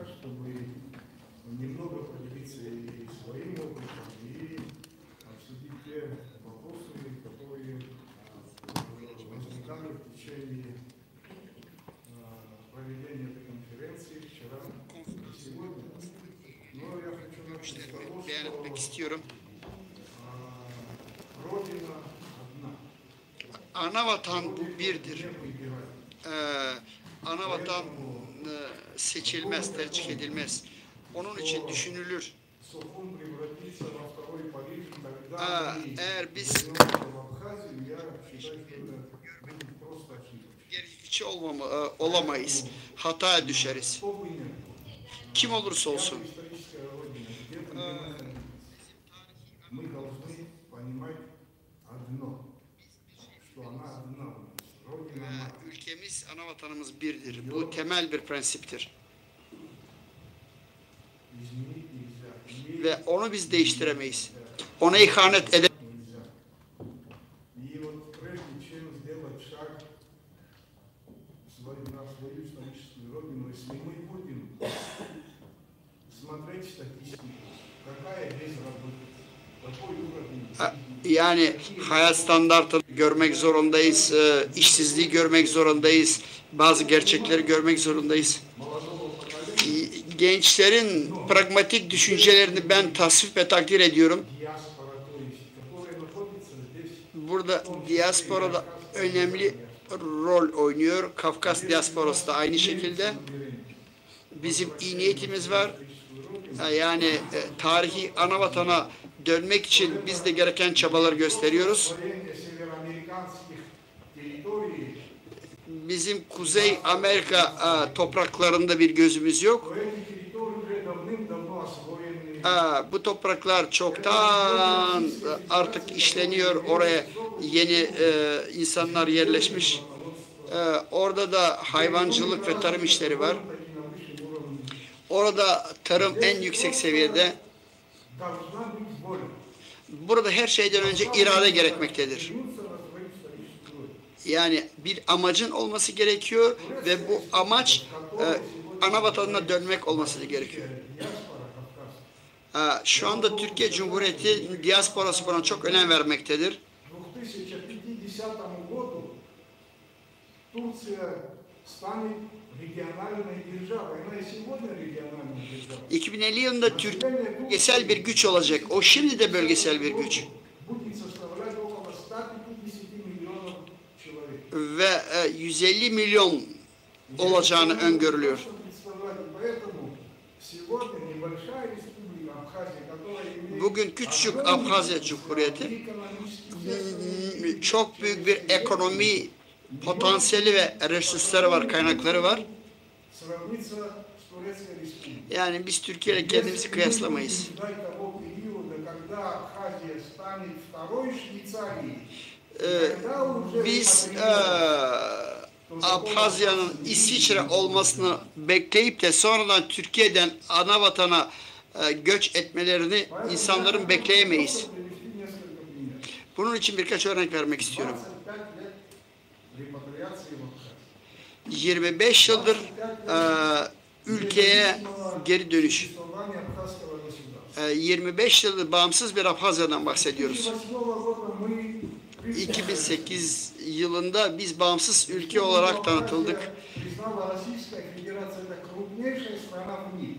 чтобы немного поделиться и своим опытом, и обсудить те вопросы, которые возникали в течение проведения этой конференции вчера и сегодня. Но я хочу начать с того, Beyan etmek что istiyorum. Родина одна. Ana vatan bu Родину birdir. не выбирают. Ee, ana vatan seçilmez, tercih edilmez. Onun için düşünülür. Сухум превратится во второй Париж, тогда А, мы eğer biz вернемся в Абхазию, я считаю, что это будет просто ошибочно. gerici olamayız. Hataya düşeriz. Что бы ни было. Kim olursa olsun. Наша историческая родина, где бы ни находились, мы должны понимать одно, что она одна у нас, Родина мать. Ülkemiz, ana vatanımız birdir. Bu temel bir prensiptir. Изменить нельзя. Ей Ve onu biz değiştiremeyiz. Ona ihanet edemeyiz. нельзя. И вот прежде чем сделать шаг на свою историческую родину, если мы будем смотреть статистику, какая безработица, какой уровень жизни, Yani hayat standartını görmek zorundayız, işsizliği görmek zorundayız, bazı gerçekleri görmek zorundayız. молодого поколения, Gençlerin pragmatik düşüncelerini ben tasvip ve takdir ediyorum. диаспора, то есть, которая находится здесь, Burada diaspora da önemli rol oynuyor. Kafkas diasporası da aynı şekilde. Bizim iyi niyetimiz var. Yani tarihi ana vatana dönmek için biz de gereken çabaları gösteriyoruz. освоение североамериканских территорий, Bizim Kuzey Amerika topraklarında bir gözümüz yok. то эти территории уже давным-давно освоены. Bu topraklar çoktan artık işleniyor. Oraya yeni insanlar yerleşmiş. Orada da hayvancılık ve tarım işleri var. Orada tarım en yüksek seviyede. Должна быть воля. Burada her şeyden önce irade gerekmektedir. Вернуться на свою историческую родину. Yani bir amacın olması gerekiyor ve bu amaç ana vatanına dönmek olması gerekiyor. Диаспора Кавказа. Şu anda Türkiye Cumhuriyeti diasporası buna çok önem vermektedir. К 2050 году Турция станет региональной державой. Она и сегодня региональная держава. 2050 yılında Türkiye bölgesel bir güç olacak. O şimdi de bölgesel bir güç. Будет составлять около 150 миллионов человек. Ve 150 milyon olacağını öngörülüyor. Представлять. И Поэтому сегодня небольшая республика Абхазия, которая имеет Bugün küçücük огромный Abhazya потенциал Cumhuriyeti и экономический, çok büyük bir ekonomi potansiyeli ve resursları var, kaynakları var. сравниться с Турецкой Республикой. Yani biz Türkiye ile kendimizi kıyaslamayız. Если мы будем ждать того периода, когда Абхазия станет второй Швейцарией, тогда уже Biz репатриировать, Abhazya'nın İsviçre olmasını bekleyip de sonradan Türkiye'den ana vatana göç etmelerini Поэтому insanların я хочу bekleyemeyiz. просто привести несколько примеров. Bunun için birkaç örnek vermek istiyorum. 25 лет репатриации в Абхазию. 25 yıldır ülkeye geri dönüş. Существование абхазского государства. 25 yıldır bağımsız bir Abhazya'dan bahsediyoruz. 2008 года мы 2008 yılında biz bağımsız ülke olarak tanıtıldık. Признала Российская Федерация, это крупнейшая страна в мире.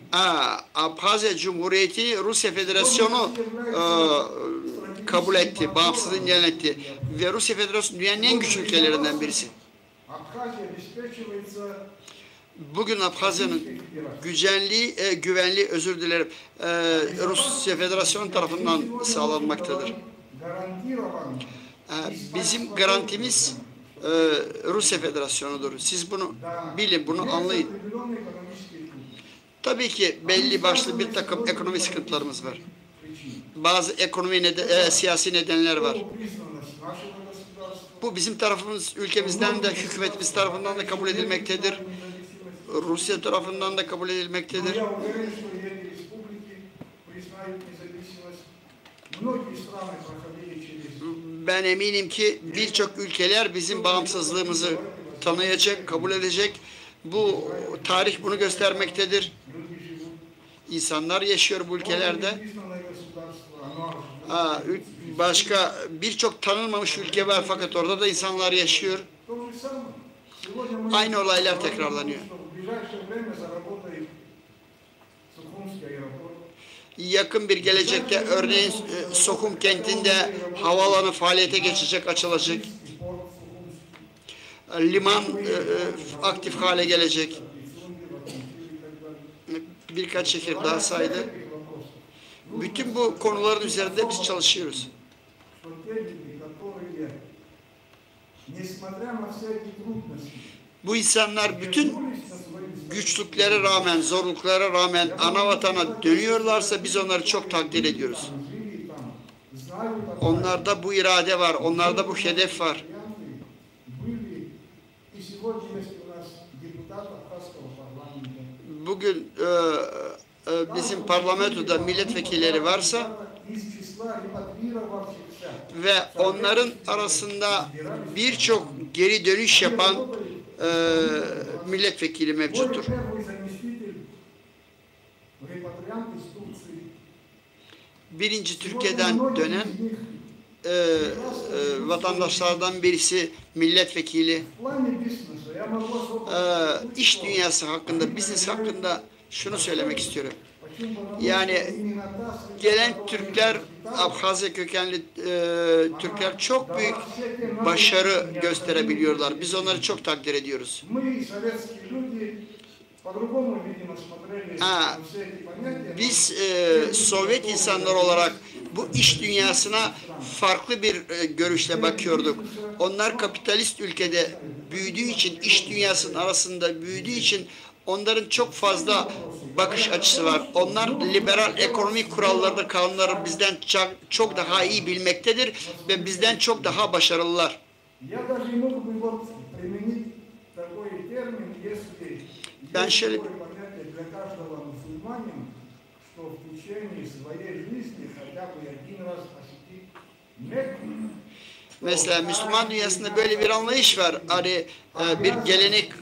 Abhazya Cumhuriyeti Rusya Federasyonu kabul etti, bağımsızlığını ilan etti. Ve Rusya Federasyonu dünyanın en güçlü ülkelerinden birisi. Абхазия обеспечивается Bugün Abhazya'nın Российской Федерацией. güvenliği, özür dilerim, Rusya Federasyonu tarafından sağlanmaktadır. Гарантирован Bizim garantimiz Rusya Federasyonu'dur. Siz bunu bilin, bunu anlayın. определенные экономические трудности. Tabii ki belli başlı bir takım ekonomi sıkıntılarımız var. Bazı ekonomi siyasi nedenler var. Признанность нашего государства. Bu bizim tarafımız, ülkemizden de, hükümetimiz tarafından da kabul edilmektedir. Rusya tarafından da kabul Но edilmektedir. я уверен, что и эти республики признают независимость. Многие страны проходили через Ben eminim ki birçok ülkeler bizim bağımsızlığımızı tanıyacak, kabul edecek. Bu tarih bunu göstermektedir. люди İnsanlar yaşıyor bu ülkelerde. Başka birçok tanınmamış ülke var fakat orada da insanlar yaşıyor. Aynı olaylar tekrarlanıyor. Yakın bir gelecekte örneğin Sohum kentinde havaalanı faaliyete geçecek, açılacak. Liman aktif hale gelecek. Birkaç şehir daha saydı. Bütün bu konuların üzerinde biz çalışıyoruz. Bu insanlar bütün güçlüklere rağmen, zorluklara rağmen ana vatana dönüyorlarsa biz onları çok takdir ediyoruz. Onlarda bu irade var, onlarda bu hedef var. Bugün bizim parlamentoda milletvekilleri varsa ve onların arasında birçok geri dönüş yapan milletvekili mevcuttur. Birinci Türkiye'den dönen vatandaşlardan birisi milletvekili. İş dünyası hakkında, biznes hakkında şunu söylemek istiyorum. Yani gelen Türkler, Abhazya kökenli Türkler çok büyük başarı gösterebiliyorlar. Biz onları çok takdir ediyoruz. Biz Sovyet insanlar olarak bu iş dünyasına farklı bir görüşle bakıyorduk. Onlar kapitalist ülkede büyüdüğü için, iş dünyasının arasında büyüdüğü için onların çok fazla bakış açısı var. Onlar liberal ekonomik kurallarını, kanunları bizden çok daha iyi bilmektedir ve bizden çok daha başarılılar. Ben şöyle mesela Müslüman dünyasında böyle bir anlayış var. Hani bir gelenek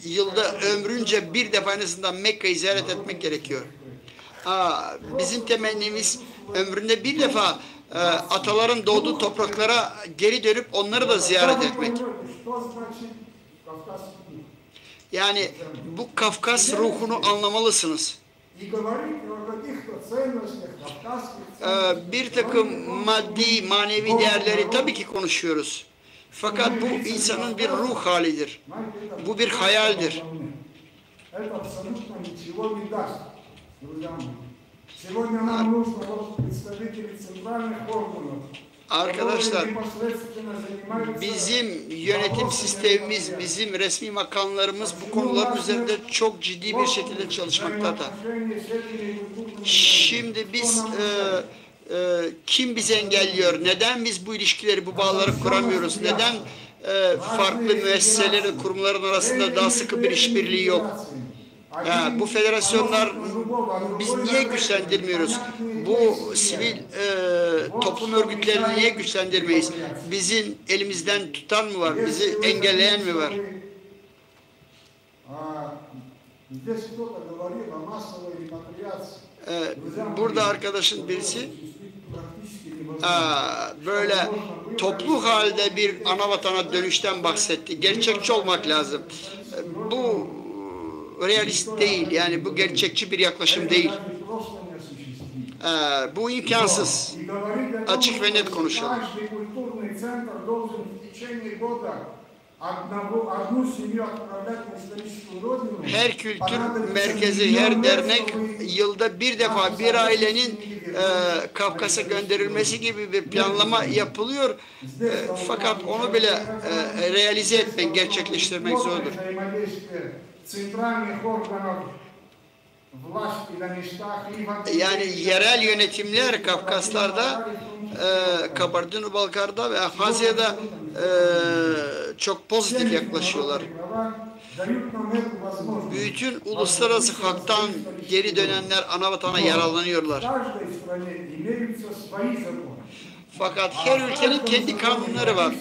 yılda ömrünce bir defa en azından Mekke'yi ziyaret etmek gerekiyor. Bizim temennimiz ömründe bir defa ataların doğduğu topraklara geri dönüp onları da ziyaret etmek. Yani bu Kafkas ruhunu anlamalısınız. Bir takım maddi, manevi değerleri tabii ki konuşuyoruz. Fakat bu insanın bir ruh halidir. Bu bir hayaldir. Arkadaşlar, bizim yönetim sistemimiz, bizim resmi makamlarımız bu konuların üzerinde çok ciddi bir şekilde çalışmaktadır. Şimdi biz kim bizi engelliyor? Neden biz bu ilişkileri, bu bağları kuramıyoruz? Neden farklı müesseselerin, kurumların arasında daha sıkı bir işbirliği yok? Bu federasyonlar biz niye güçlendirmiyoruz? Bu sivil toplum örgütlerini niye güçlendirmeyiz? Bizim elimizden tutan mı var? Bizi engelleyen mi var? Burada arkadaşın birisi böyle toplu halde bir anavatana dönüşten bahsetti. Gerçekçi olmak lazım. Bu realist değil. Yani bu gerçekçi bir yaklaşım değil. Bu imkansız. Açık ve net konuşalım. Her kültür merkezi, her dernek yılda bir defa bir ailenin Kafkas'a gönderilmesi gibi bir planlama yapılıyor. Fakat onu bile realize etmek, gerçekleştirmek zordur. Yani yerel yönetimler Kafkaslar'da, Kabardino-Balkar'da ve Abhazya'da çok pozitif yaklaşıyorlar. Bütün uluslararası haktan geri dönenler anavatana yararlanıyorlar. Fakat her ülkenin kendi kanunları var.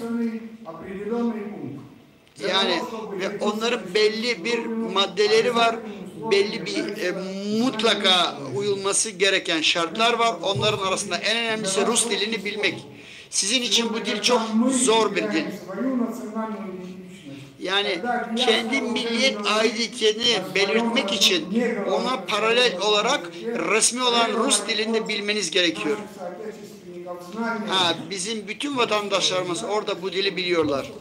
Yani ve onların belli bir maddeleri var. Belli bir mutlaka uyulması gereken şartlar var. Onların arasında en önemlisi Rus dilini bilmek. Sizin için bu dil çok zor bir dil. Yani kendi milliyet aidiyetini belirtmek için ona paralel olarak resmi olan Rus dilini bilmeniz gerekiyor. Ha, bizim bütün vatandaşlarımız orada bu dili biliyorlar.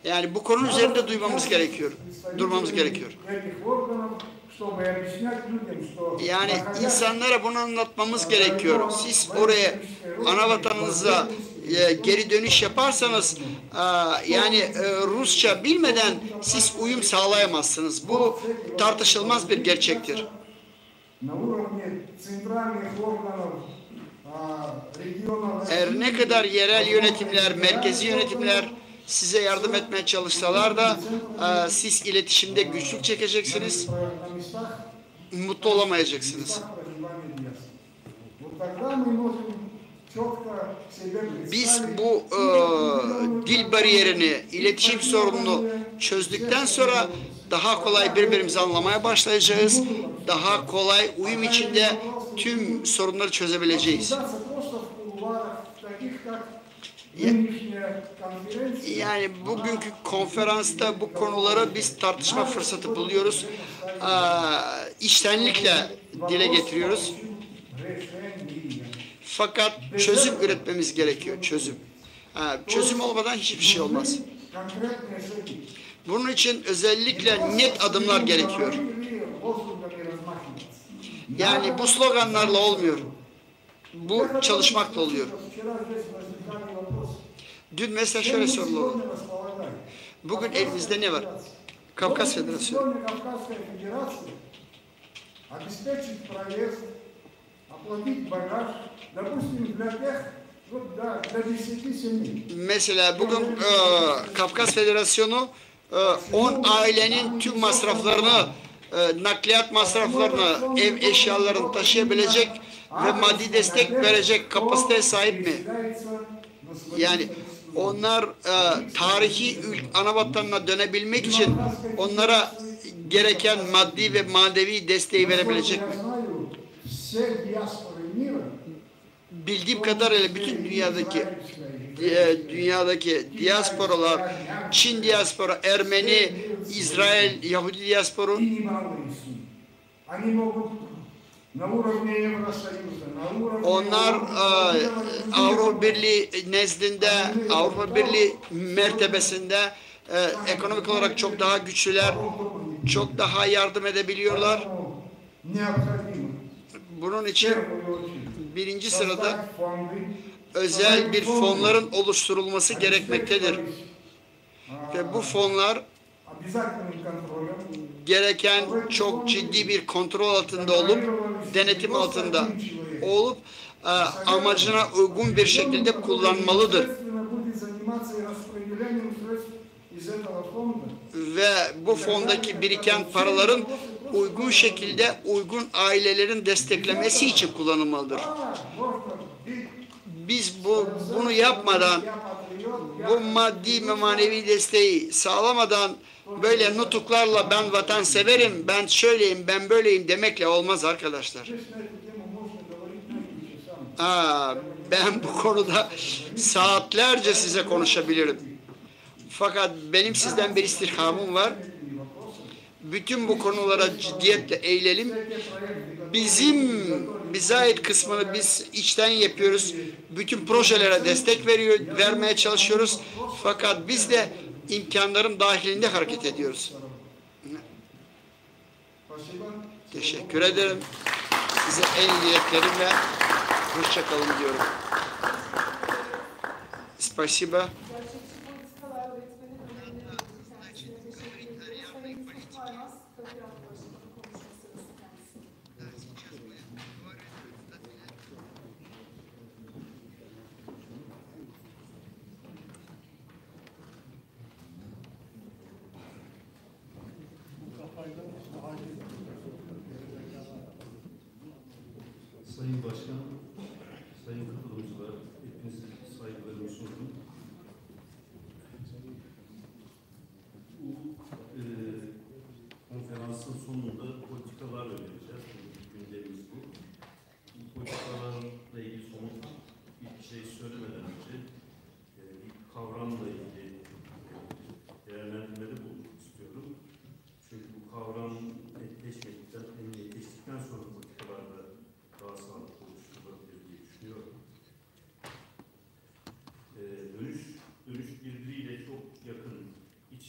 Yani bu konunun üzerinde duymamız gerekiyor. Durmamız gerekiyor. Yani insanlara bunu anlatmamız gerekiyor. Siz oraya ana vatanınıza geri dönüş yaparsanız yani Rusça bilmeden siz uyum sağlayamazsınız. Bu tartışılmaz bir gerçektir. Her ne kadar yerel yönetimler, merkezi yönetimler size yardım etmeye çalışsalar da siz iletişimde güçlük çekeceksiniz, mutlu olamayacaksınız. Biz bu dil bariyerini, iletişim sorununu çözdükten sonra daha kolay birbirimizi anlamaya başlayacağız. Daha kolay uyum içinde tüm sorunları çözebileceğiz. Yani bugünkü konferansta bu konuları biz tartışma fırsatı buluyoruz. İçtenlikle dile getiriyoruz. Fakat çözüm üretmemiz gerekiyor, çözüm. Çözüm olmadan hiçbir şey olmaz. Bunun için özellikle net adımlar gerekiyor. Yani bu sloganlarla olmuyor. Bu çalışmakla oluyor. Dün mesela şöyle soruldu. Bugün elimizde ne var? Kafkas Federasyonu. Mesela bugün Kafkas Federasyonu 10 ailenin tüm masraflarını, nakliyat masraflarını, ev eşyalarını taşıyabilecek ve maddi destek verecek kapasiteye sahip mi? Yani onlar tarihi anavatanına dönebilmek için onlara gereken maddi ve manevi desteği verebilecek mi? Bildiğim kadarıyla bütün dünyadaki diasporalar, Çin diaspora, Ermeni, İsrail, Yahudi diasporu onlar Avrupa Birliği nezdinde, Avrupa Birliği mertebesinde ekonomik olarak çok daha güçlüler, çok daha yardım edebiliyorlar. Bunun için birinci sırada özel bir fonların oluşturulması gerekmektedir. Ve bu fonlar gereken çok ciddi bir kontrol altında olup, denetim altında olup amacına uygun bir şekilde kullanmalıdır. Ve bu fondaki biriken paraların uygun şekilde uygun ailelerin desteklemesi için kullanılmalıdır. Biz bunu yapmadan, bu maddi ve manevi desteği sağlamadan böyle nutuklarla ben vatanseverim, ben şöyleyim, ben böyleyim demekle olmaz arkadaşlar. Ben bu konuda saatlerce size konuşabilirim. Fakat benim sizden bir istirhamım var. Bütün bu konulara ciddiyetle eğilelim. Bize ait kısmını biz içten yapıyoruz. Bütün projelere destek vermeye çalışıyoruz. Fakat biz de imkanların dahilinde hareket ediyoruz. Teşekkür ederim. Size en iyi dileklerimle hoşça kalın diyorum. Spasiba. Sayın Başkan, sayın katılımcılar, hepinize saygılarımı sundum.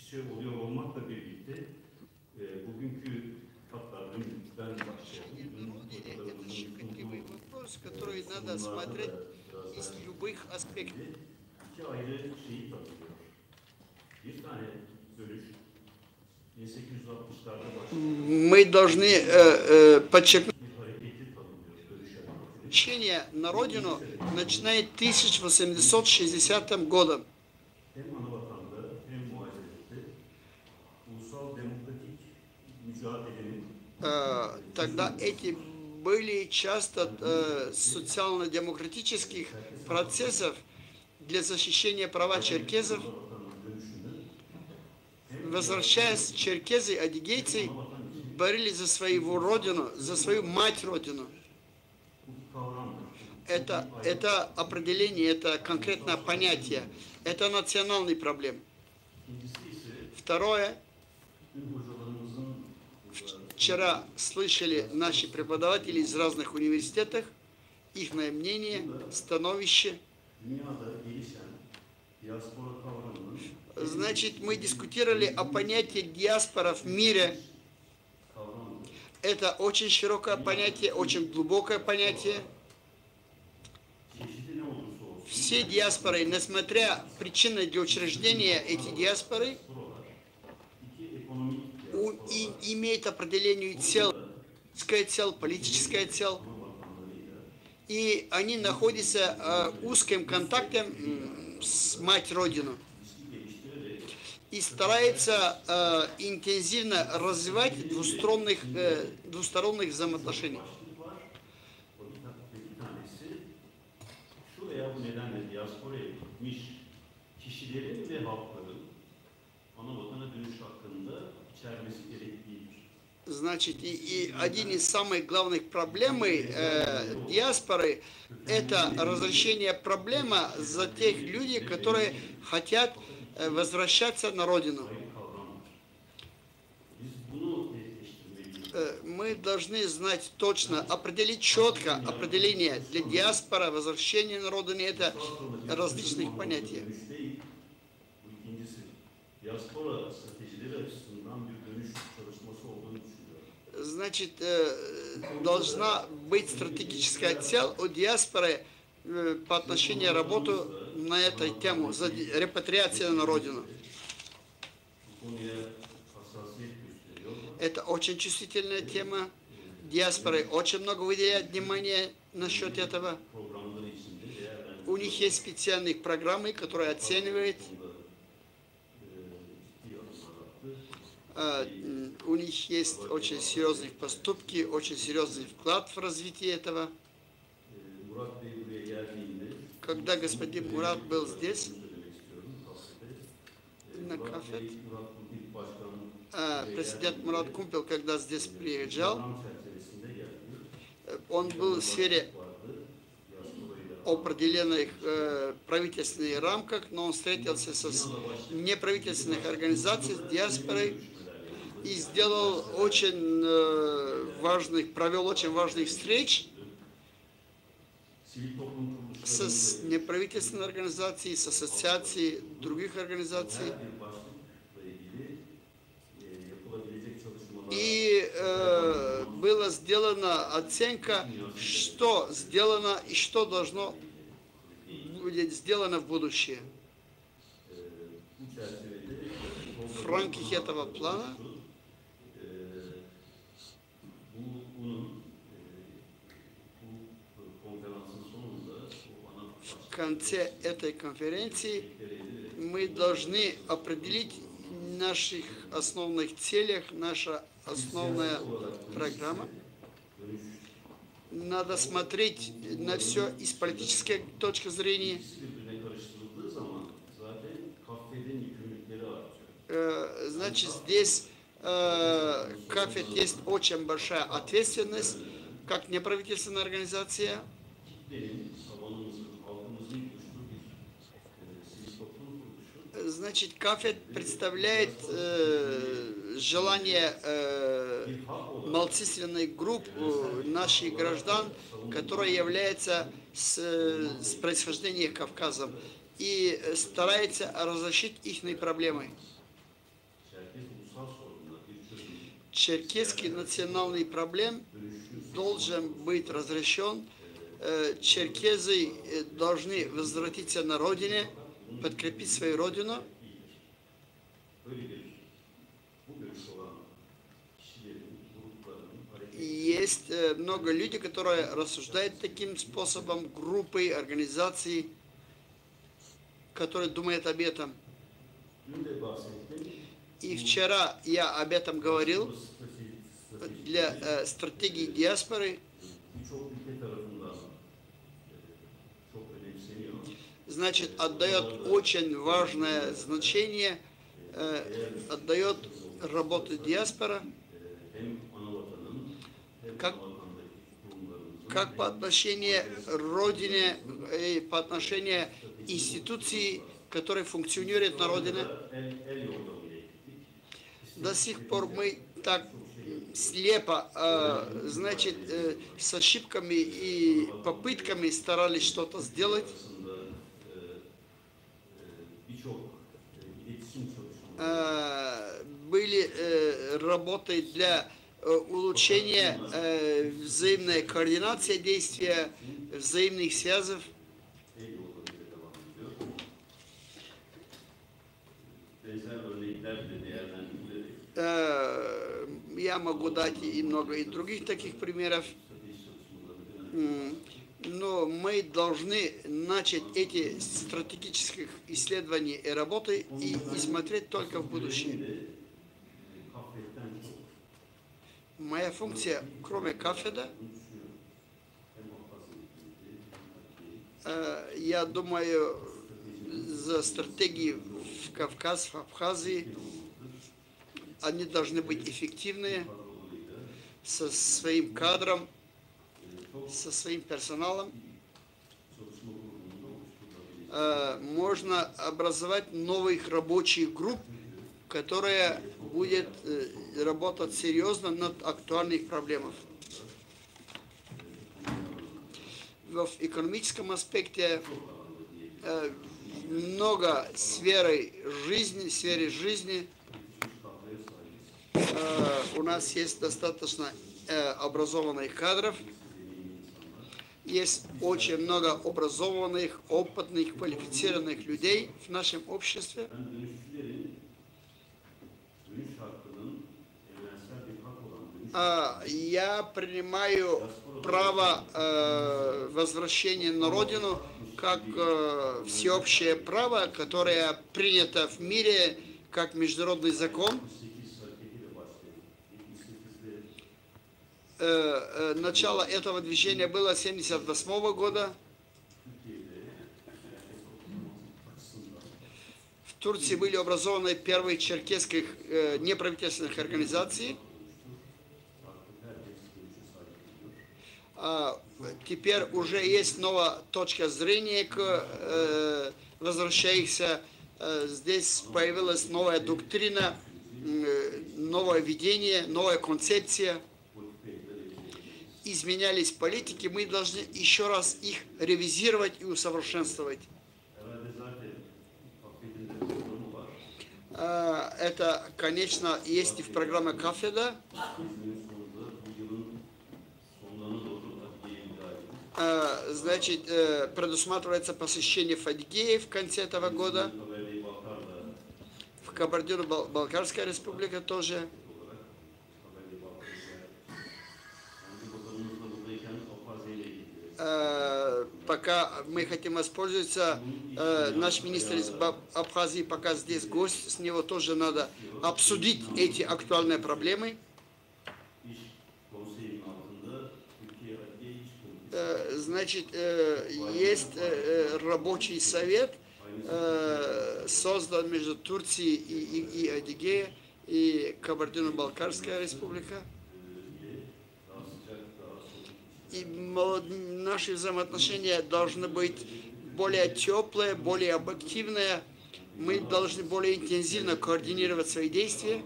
İçe oluyor olmakla birlikte bugünkü hatta dünden başlayalım. Dün Это hocalarımızın щекотливый sunduğu вопрос, который надо sunumlarda смотреть da biraz из daha любых aspектов. İki ayrı şeyi tanımlıyor. Bir tane dönüş 1860'larda başlayan Мы должны подчеркнуть, bir hareketi tanımlıyor. Dönüş hareketi. возвращение на родину начинает 1860 годом. Hem anavatanda hem muhacerette ulusal demokratik mücadelenin Тогда эти были часто социально-демократических процессов для защищения права черкезов. anavatanın dönüşünü Возвращаясь, черкезы, адыгейцы боролись за свою родину, за свою мать-родину. bu bir kavramdır. Это определение, это конкретное понятие, это национальный проблем. İkincisi ise Второе, dün hocalarımızın вчера слышали наши преподаватели из разных университетов, их мнение, становище. dünyada gelişen diaspora kavramının Значит, мы дискутировали о понятии диаспора в мире. kavramdır. Это очень широкое понятие, очень глубокое понятие. Çeşidi ne olursa olsun Все диаспоры, несмотря причины для учреждения эти диаспоры, diasporalar iki ekonomik diasporalar. имеют определение цел, цель, политическая цель, Ana vatanlarıyla и они находятся в узком контакте с мать-родину ilişki geliştirerek и стараются интенсивно развивать двусторонних взаимоотношений. başlık var. O bir tanesi şu veya bu nedenle diasporaya gitmiş kişilerin ve halkların ana vatana dönüş hakkında içermesi gerektiğidir. Значит, и один из самых главных проблем диаспоры – это разрешение проблемы за тех людей, которые хотят возвращаться на родину. Ayrı kavramdır. Biz bunu netleştirmeliyiz. Мы должны знать точно, определить четко определение для диаспоры, возвращение на родину – это Daha sonra bir различных çözüm понятий. anlamında dönüş değil. Bu ikincisi. Diaspora stratejileri açısından bir dönüş çalışması olduğunu düşünüyorum. Значит, должна быть стратегическая цель у диаспоры по отношению работы на этой тему, за репатриацию на родину. Bu konuya hassasiyet gösteriyorlar. Это очень чувствительная тема. Диаспоры очень много выделяют внимания насчет этого. Programları içinde değerlendiriyor. У них есть специальные программы, которые оценивают. Bu konuda, ciddi adımlar attı. У них есть очень серьезные поступки, очень серьезный вклад в развитие этого. Murat Bey buraya geldiğinde, Когда господин Мурат был здесь, şunu söylemek istiyorum, kafede. на Murat кафе, Bey, Murat Kumpil Başkan buraya президент geldiğinde, Мурат Кумпил, когда здесь приезжал, program çerçevesinde geldi. он был в сфере Vardı, diasporayla определенных правительственных рамках, но он встретился со неправительственных организаций, с диаспорой и сделал очень важных, провел очень важных встреч sivil toplum с kuruluşlarının неправительственной организацией, с ассоциацией других организаций. her bir başlıkla ilgili yapılabilecek çalışmalar И была сделана оценка, что сделано и что должно будет сделано в будущее. Bu çerçevede В рамках этого плана bunun bu konferansın sonunda o ana в конце этой конференции мы должны определить наших основных целях, наша основная программа. Надо смотреть на все из политической точки зрения. İkisi birbirine karıştırıldığı zaman zaten KAFFED'in yükümlülükleri artıyor. Значит, здесь KAFFED есть очень большая ответственность, как неправительственная организация. Kitlenin, tabanımızın, halkımızın oluştuğu bir sivil toplum kuruluşu. Значит, KAFFED представляет желание Bir hak olarak малочисленных групп наших граждан, которые являются с происхождения Кавказом и старается разрешить их проблемы. Черкесский национальный проблем должен быть разрешен. Черкезы должны возвратиться на родине, подкрепить свою родину. Есть много людей, которые рассуждают таким способом, группы, организации, которые думают об этом. И вчера я об этом говорил для стратегии диаспоры. Значит, отдает очень важное значение, отдает работу диаспора, как по отношению родине и по отношению институции, которые функционируют на родине. До сих пор мы так слепо, значит, с ошибками и попытками старались что-то сделать. Были работы для улучшения взаимной координации действия, взаимных связей. Я могу дать и много и других таких примеров, но мы должны начать эти стратегических исследования и работы и смотреть только в будущее. Моя функция, кроме кафедры, я думаю, за стратегии в Кавказ, в Абхазии, они должны быть эффективные со своим кадром, со своим персоналом. Можно образовать новых рабочих групп, которые будет работать серьезно над актуальных проблемами. В экономическом аспекте много сферы жизни. У нас есть достаточно образованных кадров, есть очень много образованных, опытных, квалифицированных людей в нашем обществе. Я принимаю право возвращения на родину как всеобщее право, которое принято в мире как международный закон. Начало этого движения было с 1978 года. В Турции были образованы первые черкесских неправительственных организаций. Теперь уже есть новая точка зрения к возвращающимся. Здесь появилась новая доктрина, новое видение, новая концепция. Изменялись политики, мы должны еще раз их ревизировать и усовершенствовать. Это, конечно, есть и в программе кафедра. Значит, предусматривается посещение Фадгеи в конце этого года. В Кабардино-Балкарская республика тоже. Пока мы хотим воспользоваться, наш министр из Абхазии пока здесь гость, с него тоже надо обсудить эти актуальные проблемы. Значит, есть рабочий совет, создан между Турцией и Адыгеей, и Кабардино-Балкарская республика. И наши взаимоотношения должны быть более теплые, более объективные. Мы должны более интенсивно координировать свои действия.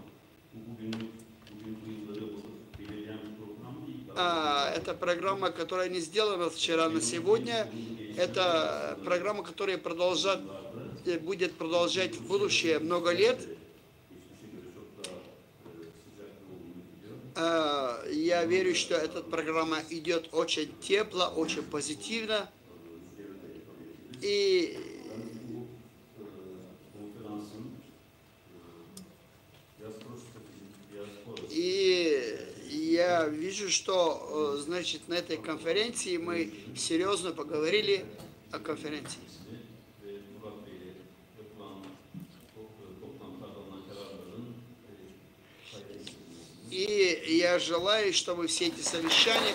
Это программа, которая не сделана вчера на сегодня. Это программа, которая будет продолжать в будущее много лет. Я верю, что эта программа идет очень тепло, очень позитивно. И И я вижу, что, значит, на этой конференции мы серьезно поговорили о конференции. И я желаю, чтобы все эти совещания,